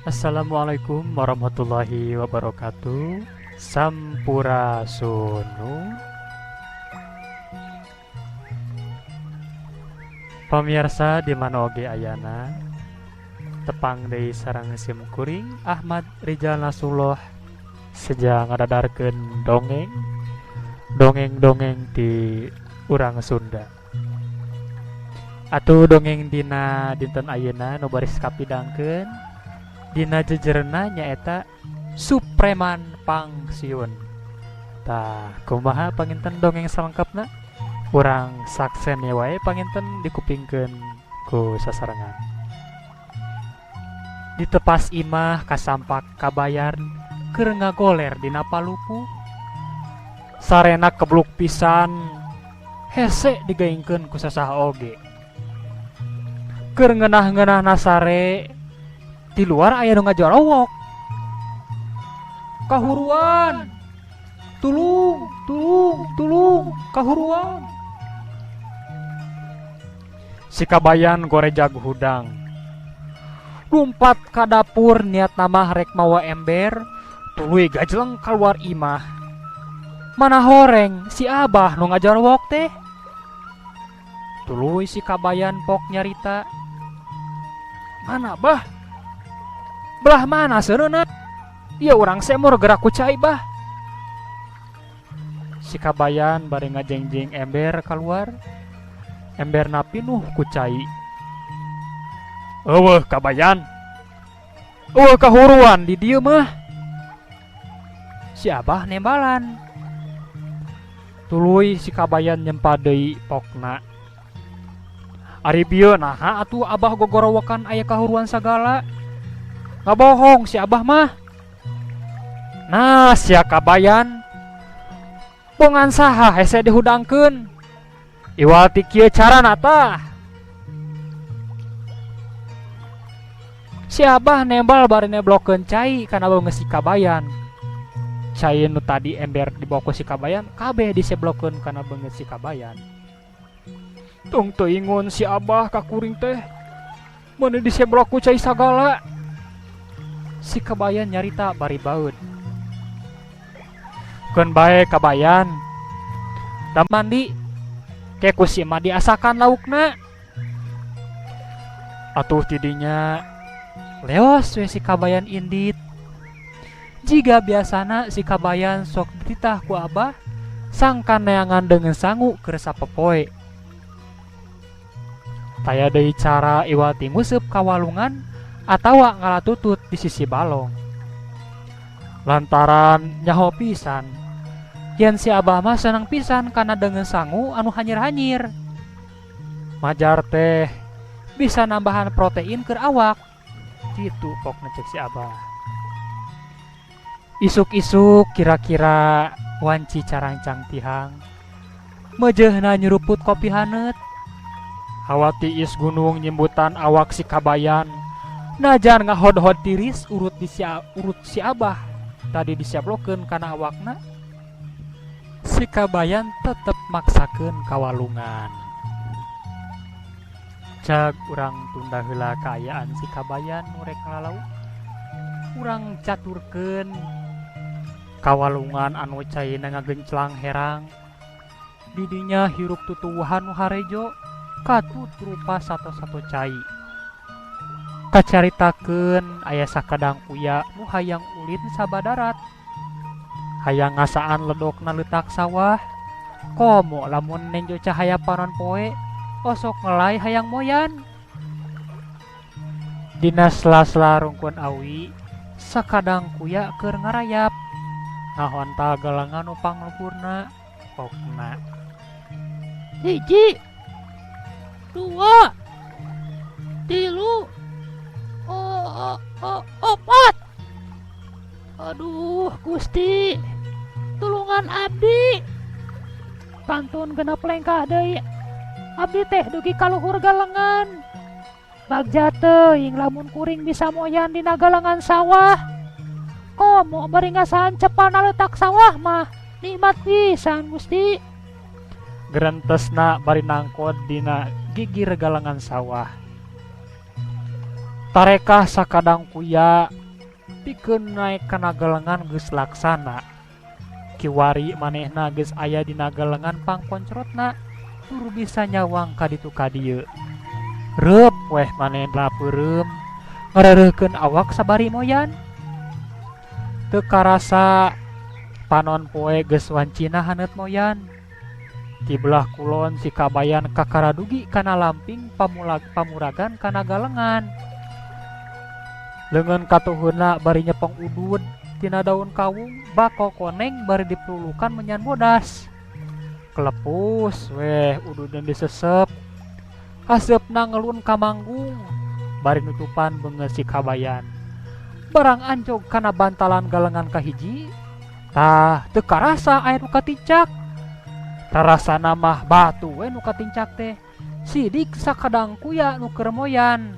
Assalamualaikum warahmatullahi wabarakatuh. Sampurasun. Pamirsa di mana oge ayana, tepang deui sareng sim kuring Ahmad Rijal Nasrullah seja ngadadarkeun dongeng dongeng-dongeng di urang Sunda. Atuh dongeng dina dinten ayeuna nu baris kapidangkeun dina jejerna nyaeta Supreman Pangsiun. Tah, kumaha panginten dongeng salengkapna? Urang saksen wae panginten dikupingkeun ku sasarengan. Ditepas imah kasampak kabayan keur ngagoler dina palupuh. Sarena kebluk pisan, hese digaingkeun ku sasaha oge. Keur ngeunah-ngeunahna sare, di luar aya nu ngajorowok. Kahuruan, tulung, tulung, tulung, kahuruan. Si kabayan gorejag hudang. Lumpat ka dapur niat namah rek mawa ember, tuluy gajleng kaluar imah. Mana horeng si Abah nu ngajorowok teh. Tuluy si kabayan pok nyarita. Mana bah? Belah mana seureuna? Ieu urang semur gerak ku cai bah. Si kabayan bari ngajengjeng ember kaluar. Emberna pinuh ku cai. Eueuh kabayan. Eueuh kahuruan di dieu mah. Si Abah nembalan. Tuluy si kabayan nyempa deui pokna. Ari bieu naha atuh Abah gogorowokan aya kahuruan sagala. Ngabohong si Abah mah. Nah, sia kabayan. Bongan saha hese dihudangkeun. Iwal ti kieu carana tah. Si Abah nembal bari neblokeun cai kana beungeut si kabayan. Cai nu tadi ember dibawa ku si kabayan kabeh diseblokeun kana beungeut si kabayan. Tong teu ingun si Abah ka kuring teh. Meuni diseblok ku cai sagala. Si kabayan nyarita bari baeud. Keun bae kabayan. Da mandi ke ku si emak diasakan laukna. Atuh tidinya leos we si kabayan indit. Jiga biasana si kabayan sok dititah ku Abah sangkan neangan deungeun sangu keur sapopoe. Taya deui cara iwal ti nguseup ka walungan atawa ngalatutut di sisi balong. Lantaran nyaho pisan yen si Abah mah seneng pisan kana deungeun sangu anu hanyir-hanyir. Majar teh bisa nambahan protein keur awak. Kitu pokna cek si Abah. Isuk-isuk kira-kira wanci carancang tihang. Meujeuhna nyuruput kopi haneut. Hawa tiis gunung nyimbutan awak si kabayan. Najan ngahodhod tiris urut di si, urut si Abah tadi disiaplokeun kana awakna. Si kabayan tetep maksakeun ka walungan. Cag urang tunda heula kaayaan si kabayan nu rek ngalalau. Urang caturkeun ka walungan anu caina ngagenclang herang. Didinya hirup tutuwuhan nu harejo katut rupa sato-sato cai. Kacaritakeun aya sakadang kuya nu hayang ulin sabadarat. Hayang ngasaan ledokna leutak sawah. Komo lamun nenjo cahaya panon poe osok ngelai hayang moyan. Dina sela-sela rungkun awi sakadang kuya keur ngarayap. Ngahontal galengan nu pangluhurna pokna. 1, 2, 3, 4. Aduh Gusti, tulungan abdi. Pantun genep lengkah deui. Abdi teh dugi ka luhur galengan. Bagja teuing lamun kuring bisa moyan dina galengan sawah. Komo bari ngasaan cepana leutak sawah mah nikmat pisan Gusti. Gerentesna bari nangkod dina gigir galengan sawah. Tarekah sakadang kuya pikeun naek kana galengan geus laksana. Kiwari manehna geus aya dina galengan pangkoncrotna tur bisa nyawang ka ditu ka dieu. Reup weh manehna peureum ngareureurkeun awak sabari moyan. Teu karasa panon poe geus wancina haneut moyan. Ti belah kulon si Kabayan kakara dugi kana lamping pamuragan kana galengan. Leungeun katuhunna bari nyepeng udud tina daun kawung bako koneng bari dipelulukan menyan bodas. Kelepus weh ududna disesep. Haseupna ngelun ka manggung bari nutupan beungeut si Kabayan. Barang anjog kana bantalan galengan kahiji, tah teu karasa aya nu katincak. Tarasana mah batu we nu katincak teh. Sidik sakadang kuya nu keur moyan.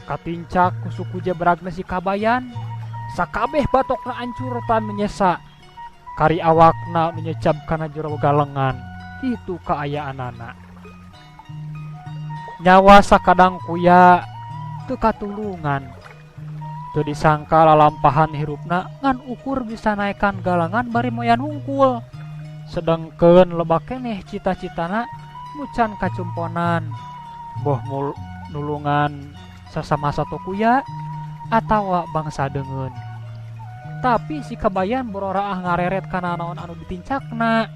Katincak ku suku jebragna si Kabayan. Sakabeh batokna ancur tan menyesa. Kari awakna nu nyecab kana jero galengan. Kitu kaayaanana. Nyawa sakadang kuya teu katulungan. Teu disangka lalampahan hirupna ngan ukur bisa naekan galengan bari moyan hungkul. Sedengkeun loba keneh cita-citana nu can kacumponan. Boh nulungan sasama satokuya atawa bangsa deungeun. Tapi si Kabayan bororaah ngareret kana naon anu ditincakna.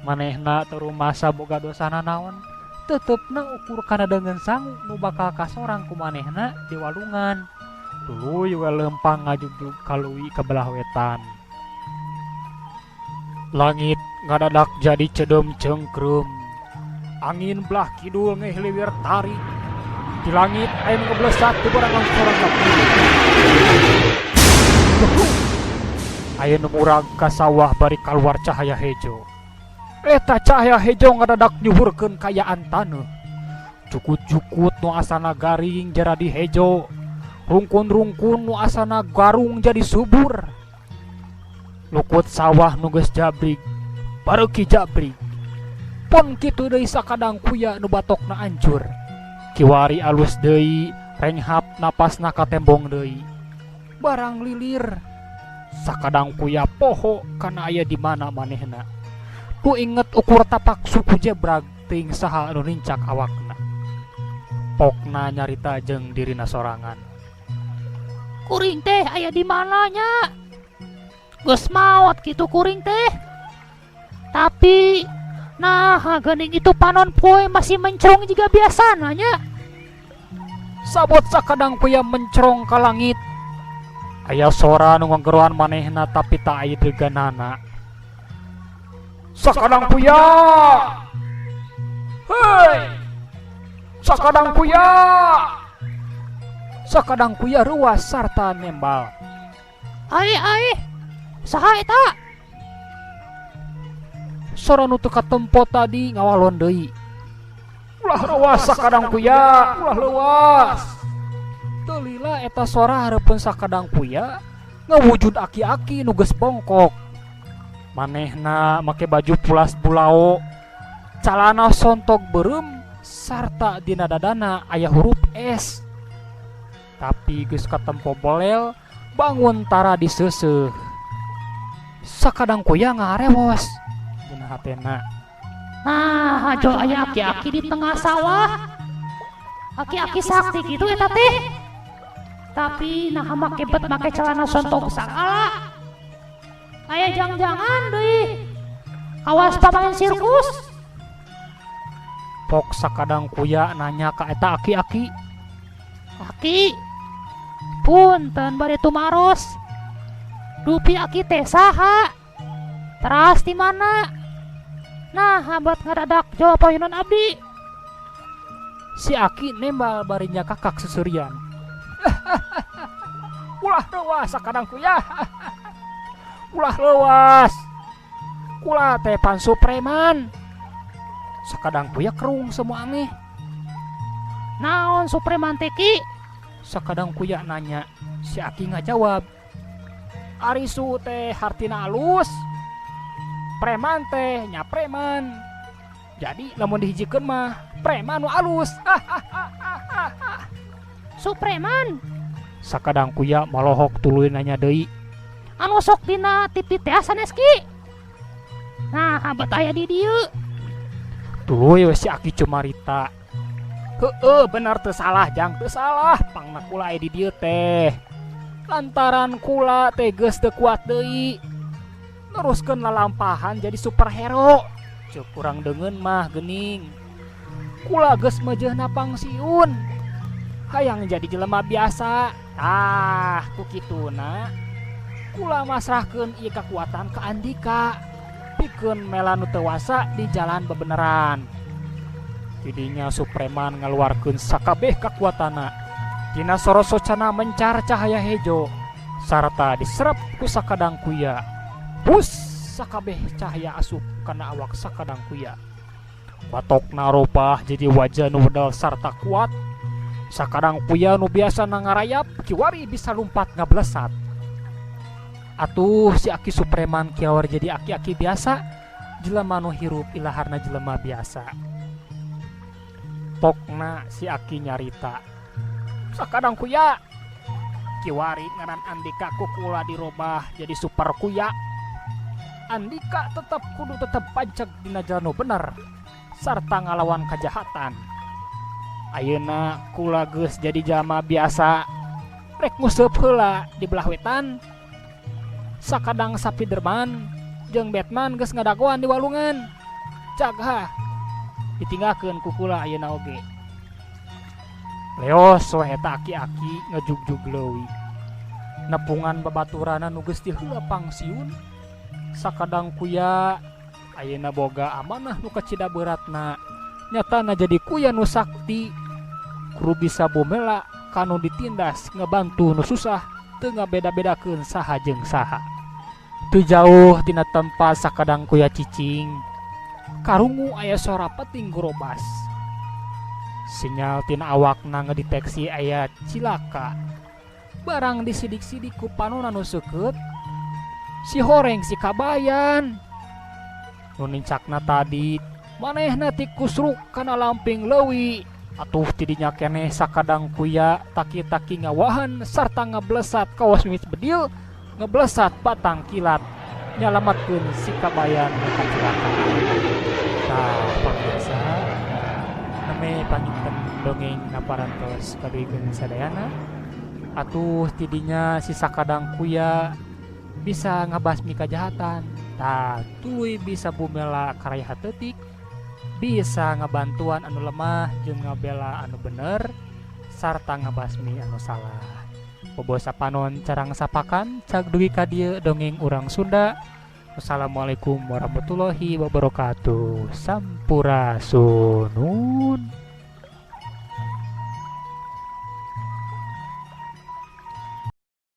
Manehna teu rumasa boga dosana naon, tetepna ukur kana deungeun sangu nu bakal kasorang ku manehna di walungan. Tuluy we leumpang ngajugjug ka leuwi ka belah wetan. Langit ngadadak jadi cedem cengkreum. Angin belah kidul ngehliwir tarik. Di langit aya nu ngeblesak teu barang sorang Aya nu murag ka sawah bari kaluar cahaya hejo. Eta cahaya hejo ngadadak nyuhurkeun kaayaan taneuh. Jukut-jukut nu asana garing jaradi hejo. Rungkun-rungkun nu asana garung jadi subur. Lukut sawah nu geus jabrig, bareuki jabrig. Pon kitu deui sakadang kuya nu batokna ancur. Kiwari alus deui, renghap napasna katembong deui. Barang lilir, sakadang kuya poho kana aya di mana manehna. Nu inget ukur tapak suku jebrag teuing saha anu nincak awakna. Pokna nyarita jeung dirina sorangan. Kuring teh aya di mana nya? Geus maot kitu kuring teh. Tapi nah geuning itu panon poe masih mencrong jiga biasana nya. Sabot sakadang kuya mencrong ka langit. Aya sora nu ngageroan manehna tapi tak aya deganana. Sakadang kuya. Hei. Sakadang kuya. Sakadang kuya reuas sarta nembal. Ai ai. Saha eta? Sora nu teu katempo tadi ngawalon deui. Ulah reuas sakadang kuya, ulah leuas. Teu lila eta sora hareupeun sakadang kuya ngawujud aki-aki nu geus bongkok. Manehna make baju pulas bulao, calana sontok beureum sarta dina dadana aya huruf S. Tapi geus katempo bolel, bangun tara diseuseuh. Sakadang kuya ngarewos dina hatena. Nah, hajo aya aki-aki di tengah sawah. Aki-aki sakti kitu eta teh. Tapi nah make bet make celana sontok sagala. Aya jang-jangan deui. Awas pamain sirkus. Pok sakadang kuya nanya ka eta aki-aki. Aki, punten bade tumaros. Dupi aki teh saha? Teras di mana? Nah, habat ngadadak jawab payunan abdi. Si aki nembal bari nyakakak seserian. Ulah leuwas sakadang kuya. Ulah leuwas. Kula teh pansu preman. Sakadang kuya kerung semua aneh. Naon supreman teh ki? Sakadang kuya nanya, si aki ngajawab. Ari su teh hartina alus. Preman teh nya preman. Jadi lamun dihijikeun mah preman nu alus. Supreman. Sakadang kuya molohok tuluy nanya deui. Anu sok dina TV teh sanes ki? Nah, habat aya di dieu. Tuluy we si Aki cumarita. Heeh, bener teu salah jang, teu salah pangna kula aya di dieu teh. Lantaran kula teh geus teu kuat deui. Neruskeun lalampahan jadi superhero. Ceuk urang deungeun mah geuning. Kula geus meujeuhna pangsiun. Hayang jadi jelema biasa. Tah, ku kituna kula masrahkeun ieu kakuatan ka Andika. Pikeun mela nu teu wasa di jalan bebeneran. Tidinya Supreman ngaluarkeun sakabeh kakuatanna. Tina sorosocana mencar cahaya hejo sarta diserap ku sakadang kuya. Pus sakabeh cahaya asup kana awak sakadang kuya. Batokna robah jadi wajah nu wedal sarta kuat. Sakadang kuya nu biasa ngarayap kiwari bisa lumpat ngablesat. Atuh si Aki Supreman kiawar jadi aki-aki biasa, jelema nu hirup ilaharna jelema biasa. Pokna si Aki nyarita. Sakadang kuya kiwari ngaran Andika kukula dirobah jadi super kuya. Andika tetep kudu tetep panceg dina jalan nu bener sarta ngalawan kajahatan. Ayeuna kula geus jadi jalma biasa rek nguseup heula di belah wetan. Sakadang Spiderman jeung Batman geus ngadagoan di walungan. Cagah ditinggalkeun ku kula ayeuna oge. Leos we eta aki-aki ngejugjug leuwi. Nepungan babaturana nu geus diheula pangsiun. Sakadang kuya ayeuna boga amanah nu kacida beratna. Nyatana jadi kuya nu sakti. Kudu bisa bomela kanu ditindas ngebantu nu susah teu ngabeda-bedakeun saha jeung saha. Teu jauh tina tempat sakadang kuya cicing. Karungu aya sora peting gorobas. Sinyal tina awakna ngedeteksi aya cilaka. Barang disidik-sidik ku panona nu seukeut. Si horeng si kabayan. Nu nincakna tadi manehna tikusruk kana lamping leuwi. Atuh tidinya keneh sakadang kuya taki-taki ngawahan sarta ngablesat kawas mimit bedil ngeblesat batang kilat nyalamatkeun si kabayan nu kacilaka. Tah pamirsa, neme panginten dongeng naparantos kaduikeun sadayana. Atuh tidinya si sakadang kuya bisa ngabasmi kajahatan. Tah tuluy bisa bumela karaya hatetik, bisa ngabantuan anu lemah jeung ngabela anu bener sarta ngabasmi anu salah. Bobosa panon carang sapakan cag dugi ka dieu dongeng urang Sunda. Wassalamualaikum warahmatullahi wabarakatuh. Sampurasunun.